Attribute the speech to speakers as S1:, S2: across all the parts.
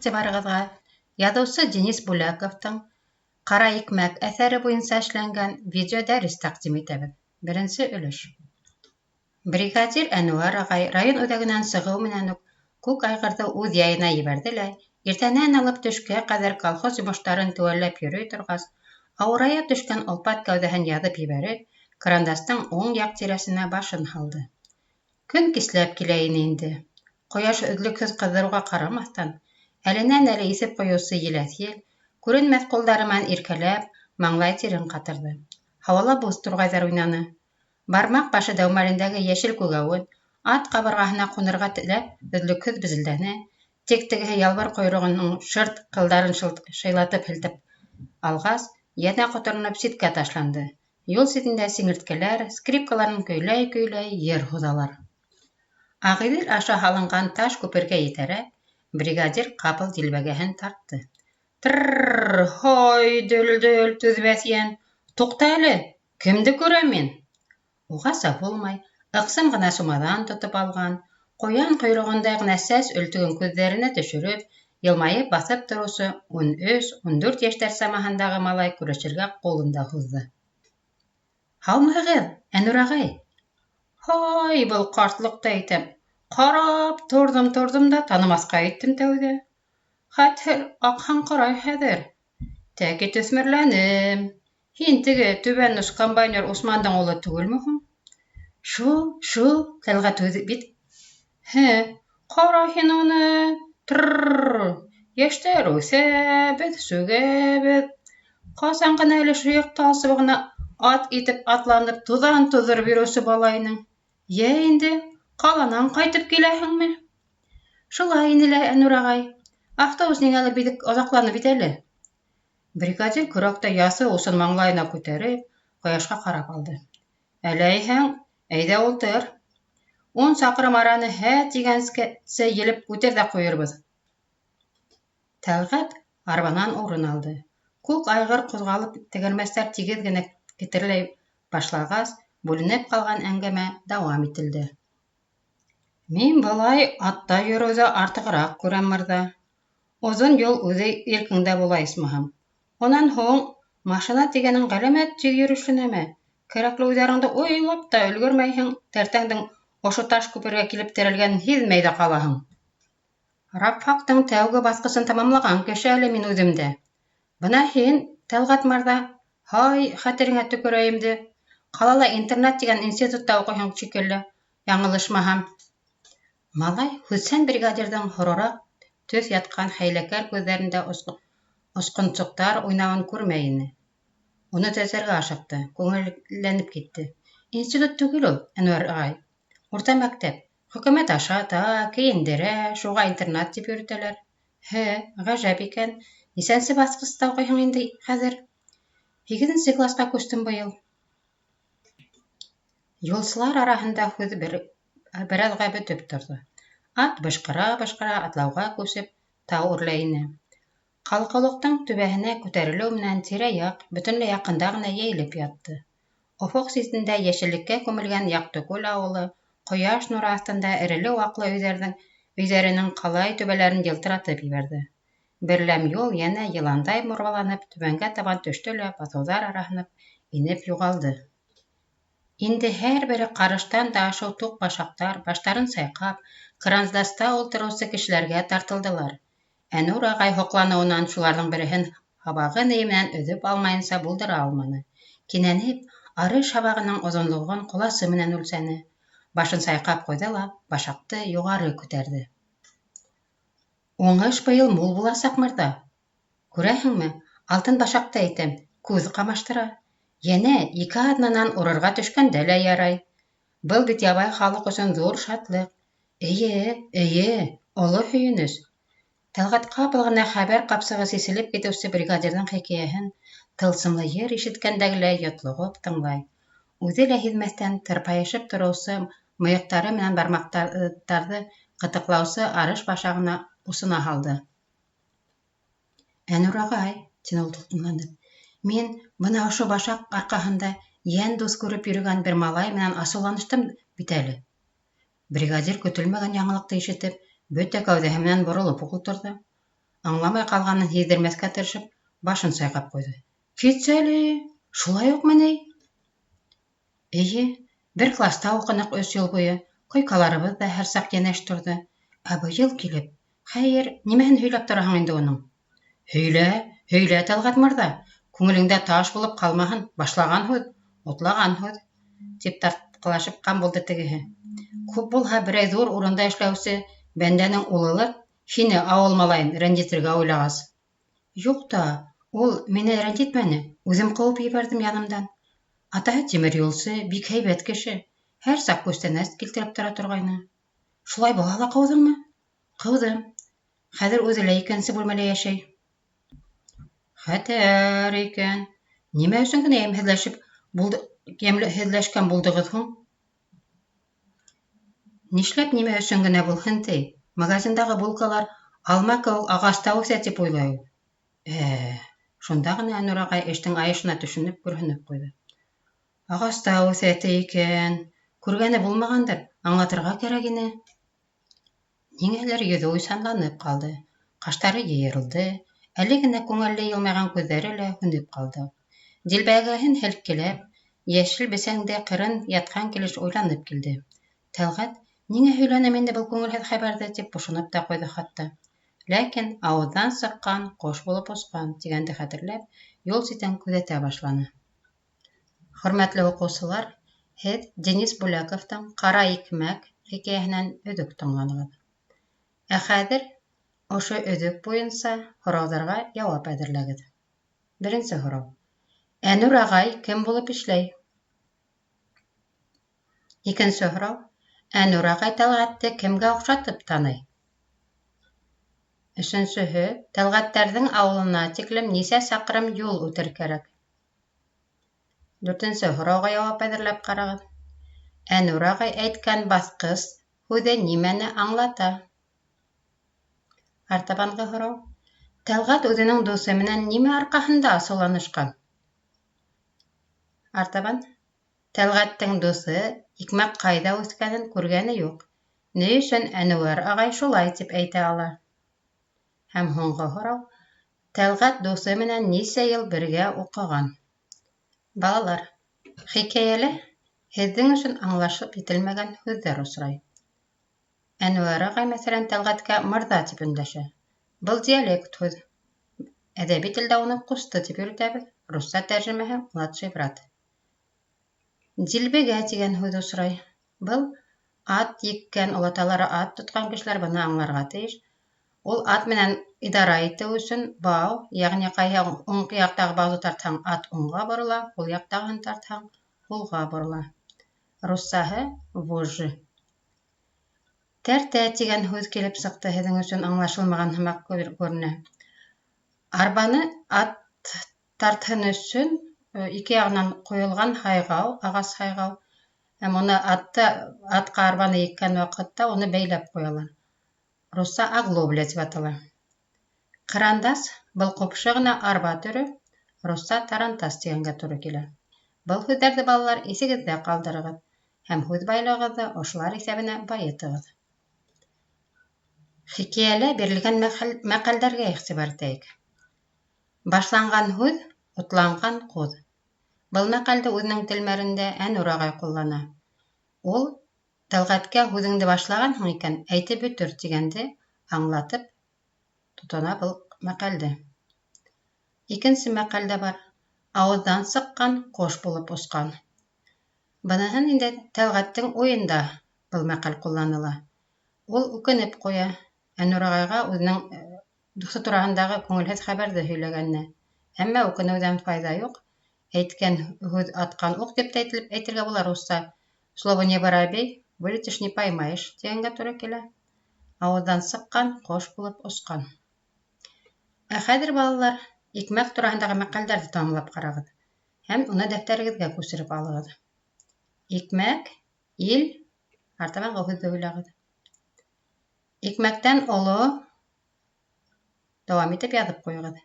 S1: Иғтибарығыҙға яҙыусы Денис Бүләковтың «Ҡара икмәк» әҫәре буйынса эшләнгән видеодәрес тәҡдим итәбеҙ. Беренсе өлөш. Бригадир Әнүәр ағай район үҙәгенән сығыу менән үк күк айғырҙы үҙ яйына ебәрҙе лә, иртәнән алып төшкә ҡәҙәр колхоз йомоштарын теүәлләп йөрөй торғас, ауырая төшкән олпат кәүҙәһен яҙып ебәреп, кырандастың уң яҡ тирәсенә башын һалды. Көн кисләп килә ине инде. Ҡояш өҙлөкһөҙ ҡыҙҙырыуға ҡарамаҫтан, әленән-әле иҫеп ҡуйыусы еләҫ ел, күренмәҫ ҡулдары менән иркәләп, маңлай тирен ҡатырҙы. Һауала боҙ турғайҙар уйнаны. Бармаҡ башы дәүмәлендәге йәшел күгәүен, ат ҡабырғаһына ҡунырға теләп, өҙлөкһөҙ безелдәне, тик тегеһе ялбыр ҡойроғоноң шырт ҡылдарын шыйлатып һелтәп алғас, йәнә ҡотороноп ситкә ташланды. Юл ситендә сиңерткәләр, скрипкаларын көйләй-көйләй, йыр һуҙалар. Ағиҙел аша һалынған таш күпергә етәрәк, бригадир ҡапыл дилбегәһен тартты. Тр-р-р! Һай, дөлдөл, түҙмәҫ йән! Туҡта әле, кемде күрәм мин? Уғаса булмай, ыҡсам ғына сумаҙан тотоп алған, ҡуян ҡойроғондай ғына сәс өлтөгөн күҙҙәренә төшөрөп, йылмайып баҫып тороусы 13-14 йәштәр самаһындағы малай күрешергә ҡулын да һуҙҙы. Һаумыһығыҙ, Әнүр ағай! Һай, был ҡартлыҡты әйтәм. Ҡарап торҙом-торҙом да танымаҫҡа иттем тәүҙә. Хәтһеҙ аҡһаңҡырай хәҙер. Тәки төҫмөрләнем. Һин теге түбән ос комбайнер Усмандың улы түгелме һуң? Шул, шул, Тәлғәт үҙе бит. Һе, ҡара һин уны. Тр-р-р! Йәштәр үҫә, беҙ сүгәбеҙ. Ҡасан ғына әле шыйыҡ тал сыбығына ат итеп атланып, туҙан туҙҙырып йөрөүсе бала инең. Йә инде, ҡаланан ҡайтып киләһеңме? Шулай ине лә, Әнүр ағай. Автобус ниңәлер бик оҙаҡланы бит әле. Бригадир көрәктәй яҫы усын маңлайына күтәреп, ҡояшҡа ҡарап алды. Әләйһәң, әйҙә ултыр. 10 саҡрым араны һә тигәнсе елеп үтер ҙә ҡуйырбыҙ. Тәлғәт арбанан урын алды. Күк айғыр ҡуҙғалып, тәгәрмәстәр тигеҙ генә кетерләй башлағас, бүленеп ҡалған әңгәмә дауам ителде. Мин былай атта йөрөүҙе артығыраҡ күрәм, мырҙа. Оҙон юл үҙе иркеңдә була, исмаһам. Унан һуң, машина тигәнең ғәләмәт тиҙ йөрөшлө нәмә. Кәрәкле уйҙарыңды уйлап та өлгөрмәйһең, тәртәңдең ошо таш күпергә килеп терәлгәнен һиҙмәй ҙә ҡалаһың. Рабфактың тәүге баҫҡысын тамамлаған кеше әле мин үҙем дә. Бына һин, Тәлғәт мырҙа, һай, хәтереңә төкөрәйемде, ҡалала интернат тигән институтта уҡыйһың шикелле, яңылышмаһам. Малай һүҙсән бригадирҙың һорораҡ төҫ ятҡан хәйләкәр күҙҙәрендә осҡонсоҡтар уйнауын күрмәй ине. Уны төҙәтергә ашыҡты, күңелләнеп китте. Институт түгел ул, Әнүәр ағай. Урта мәктәп. Хөкүмәт ашата, кейендерә, шуға интернат тип йөрөтәләр. Һе, ғәжәп икән. Нисәнсе баҫҡыста уҡыйһың инде хәҙер? Һигеҙенсе класҡа күстем быйыл. Юлсылар араһында һүҙ бер аҙға бөтөп торҙо. Ат бышҡыра-бышҡыра атлауға күсеп, тау үрләй ине. Ҡалҡыулыҡтың түбәһенә күтәрелеү менән тирә-яҡ бөтөнләй яҡында ғына йәйелеп ятты. Офоҡ ситендә йәшеллеккә күмелгән Яҡтыкүл ауылы ҡояш нуры аҫтында эреле-ваҡлы өйҙәренең ҡалай түбәләрен йылтыратып ебәрҙе. Берләм юл йәнә йыландай бормаланып түбәнгә табан төштө лә баҫыуҙар араһына инеп юғалды. Инде һәр бере ҡарыштан да ашыу туҡ башаҡтар, баштарын сайҡап, кырандаста ултырыусы кешеләргә тартылдылар. Әнүр ағай һоҡланыуынан шуларҙың береһен һабағы-ние менән өҙөп алмайынса булдыра алманы. Кинәнеп, арыш һабағының оҙонлоғон ҡоласы менән үлсәне. Башын сайҡап ҡуйҙы ла башаҡты юғары күтәрҙе. Уңыш быйыл мул буласаҡ, мырҙа. Күрәһеңме, алтын башаҡты әйтәм, күҙ ҡамаштыра. Йәнә ике аҙнанан урырға төшкәндә лә ярай. Был бит ябай халыҡ өсөн ҙур шатлыҡ. Эйе, эйе, оло һөйөнөс. Тәлғәт ҡапыл ғына хәбәр ҡапсығы сиселеп китеүсе бригадирҙың хикәйәһен тылсымлы йыр ишеткәндәгеләй йотлоғоп тыңлай, үҙе лә һиҙмәҫтән тырпайышып тороусы мыйыҡтары менән бармаҡтарҙы ҡытыҡлаусы арыш башағына усына һалды. Әнүр ағай, тине ул тулҡынланып, мин бына ошо башаҡ арҡаһында йән дуҫ күреп йөрөгән бер малай менән асыуланыштым бит әле. Бригадир көтөлмәгән яңылыҡты ишетеп, бөтә кәүҙәһе менән боролоп уҡ ултырҙы. Аңламай ҡалғанын һиҙҙермәҫкә тырышып, башын сайҡап ҡуйҙы. Китсәле, шулай уҡмы ни? Эйе, бер класта уҡыныҡ 3 йыл буйы, койкаларыбыҙ ҙа һәр саҡ йәнәш торҙо. Ә быйыл килеп, хәйер, нимәһен һөйләп тораһың инде уның? Һөйлә, һөйлә, Тәлғәт мырҙа, күңелеңдә таш булып ҡалмаһын, башлаған һүҙ, утлаған һүҙ, тип тартҡылашып булды тегеһе. Күп булһа, берәй ҙур урында эшләүсе бәндәнең улылыр, һине, ауыл малайын, рәнйетергә уйлағас. Юҡ та, ул мине рәнйетмәне, үҙем ҡыуып ебәрҙем янымдан. Атаһы тимер юлсы, бик һәйбәт кеше, һәр саҡ күстәнәс килтереп тора торғайны. Шулай булһа ла ҡыуҙыңмы? Ҡыуҙым. Хәҙер үҙе лә икенсе бүлмәлә йәшәй. Хәтәр икән. Нимә өсөн генә йәмһеҙләшкән булдығыҙ һуң? Нишләп нимә өсөн генә булһын ти? Магазиндағы булкалар алма кеүек ағаста үҫә тип уйлай ул. Шунда ғына Әнүр ағай эштең айышына төшөнөп, көрһөнөп ҡуйҙы. Ағаста үҫә ти икән. Күргәне булмағандыр, аңлатырға кәрәк ине. Ниңәлер йөҙө уйсанланып ҡалды, ҡаштары йыйырылды, әле генә күңелле йылмайған күҙҙәре лә һүнеп ҡалды. Дилбегәһен һелккеләп, йәшел бесәндә ҡырын ятҡан килеш уйланып килде. Тәлғәт, ниңә һөйләнем инде был күңелһеҙ хәбәрҙе, тип пошоноп та ҡуйҙы хатта. Ләкин ауыҙҙан сыҡҡан ҡош булып осҡан тигәнде хәтерләп, юл ситен күҙәтә башланы. Хөрмәтле уҡыусылар, һеҙ Денис Бүләковтың «Ҡара икмәк» хикәйәһенән өҙөк тыңланығыҙ. Ә хәҙер ошо өҙөк буйынса һорауҙарға яуап әҙерләгеҙ. Беренсе һорау. Әнүр ағай кем булып эшләй? Икенсе һорау. Әнүр ағай Тәлғәтте кемгә оҡшатып таный? Өсөнсөһө. Тәлғәттәрҙең ауылына тиклем нисә саҡрым юл үтер кәрәк? Дүртенсе һорауға яуап әҙерләп ҡарағыҙ. Әнүр ағай әйткән баҫҡыс һүҙе нимәне аңлата? Артабанғы һорау. Тәлғәт үҙенең дуҫы менән нимә арҡаһында асыуланышҡан? Артабан. Тәлғәттең дуҫы икмәк ҡайҙа үҫкәнен күргәне юҡ. Ни өсөн Әнүәр ағай шулай тип әйтә ала? Һәм һуңғы һорау. Тәлғәт дуҫы менән нисә йыл бергә уҡыған? Балалар, хикәйәлә һеҙҙең өсөн аңлашып етелмәгән һүҙҙәр осрай. Әнүәр ағай, мәҫәлән, Тәлғәткә мырҙа тип өндәшә. Был диалект һүҙ. Әҙәби телдә уны ҡусты тип йөрөтәбеҙ. Русса тәржемәһе младший брат. Дилбегә тигән һүҙ осрай. Был ат еккән, олаталары ат тотҡан кешеләр быны аңларға тейеш. Ул ат менән идара итеү өсөн бау, йәғни ҡайһы уң яҡтағы бауҙы тартһаң, ат уңға борола, һул яҡтағыһын тартһаң, һулға борола. Руссаһы вожжи. Тәртә тигән һүҙ килеп сыҡты, һеҙҙең өсөн аңлашылмаған һымаҡ күренә. Арбаны ат тартһын өсөн ике яғынан ҡуйылған һайғау, ағас һайғау. Һәм уны атҡа арбаны еккән ваҡытта уны бәйләп ҡуялар. Русса оглобля тип атала. Ҡырандас был ҡупшы ғына арба төрө, русса тарантас тигәнгә тура килә. Был һүҙҙәрҙе, балалар, иҫегеҙҙә ҡалдырығыҙ һәм һүҙ байлығығыҙҙы ошолар иҫәбенә байытығыҙ. Хикәйәлә бирелгән мәҡәлдәргә иғтибар итәйек. Башланған һүҙ, утланған ҡуҙ. Был мәҡәлде үҙенең телмәрендә Әнүр ағай ҡуллана. Ул Тәлғәткә һүҙеңде башлағанһың икән, әйтеп бөтөр тигәнде аңлатып тотона был мәҡәлде. Икенсе мәҡәл дә бар. Ауыҙҙан сыҡҡан ҡош булып осҡан. Быныһын инде Тәлғәттең уйында был мәҡәл ҡулланыла. Ул үкенеп ҡуя Әнүр ағайға үҙенең дуҫы тураһындағы күңелһеҙ хәбәрҙе һөйләгәненә. Әммә үкенеүҙән файҙа юҡ. Әйткән һүҙ атҡан уҡ тип тә әйтергә була русса. Слово не воробей, вылетишь не поймаешь тигәнгә тура килә. Ауыҙҙан сыҡҡан ҡош булып осҡан. Ә хәҙер, балалар, икмәк тураһындағы мәҡәлдәрҙе тамамлап ҡарағыҙ һәм уны дәфтәрегеҙгә күсереп алығыҙ. Икмәк, ил, артабанғы һүҙҙе уйлағыҙ. Икмәктән оло, дауам итеп яҙып ҡуйығыҙ.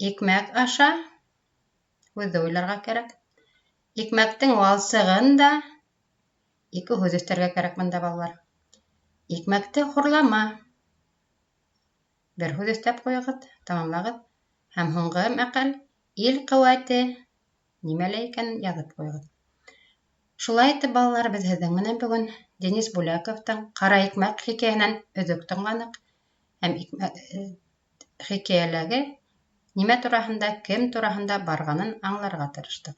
S1: Икмәк аша, һүҙҙе уйларға кәрәк. Икмәктең валсығын да, ике һүҙ өҫтәргә кәрәк бында, балалар. Икмәкте хурлама. Бер һүҙ өҫтәп ҡуйығыҙ, тамамлағыҙ. Һәм һуңғы мәҡәл ил ҡеүәте нимәлә икәнен яҙып ҡуйығыҙ. Шулай итеп, балалар, беҙ һеҙҙең менән бөгөн Денис Бүләковтың Ҡара икмәк хикәйәһенән өҙөк тыңланыҡ һәм хикәйәләге нимә тураһында, кем тураһында барғанын аңларға тырыштыҡ.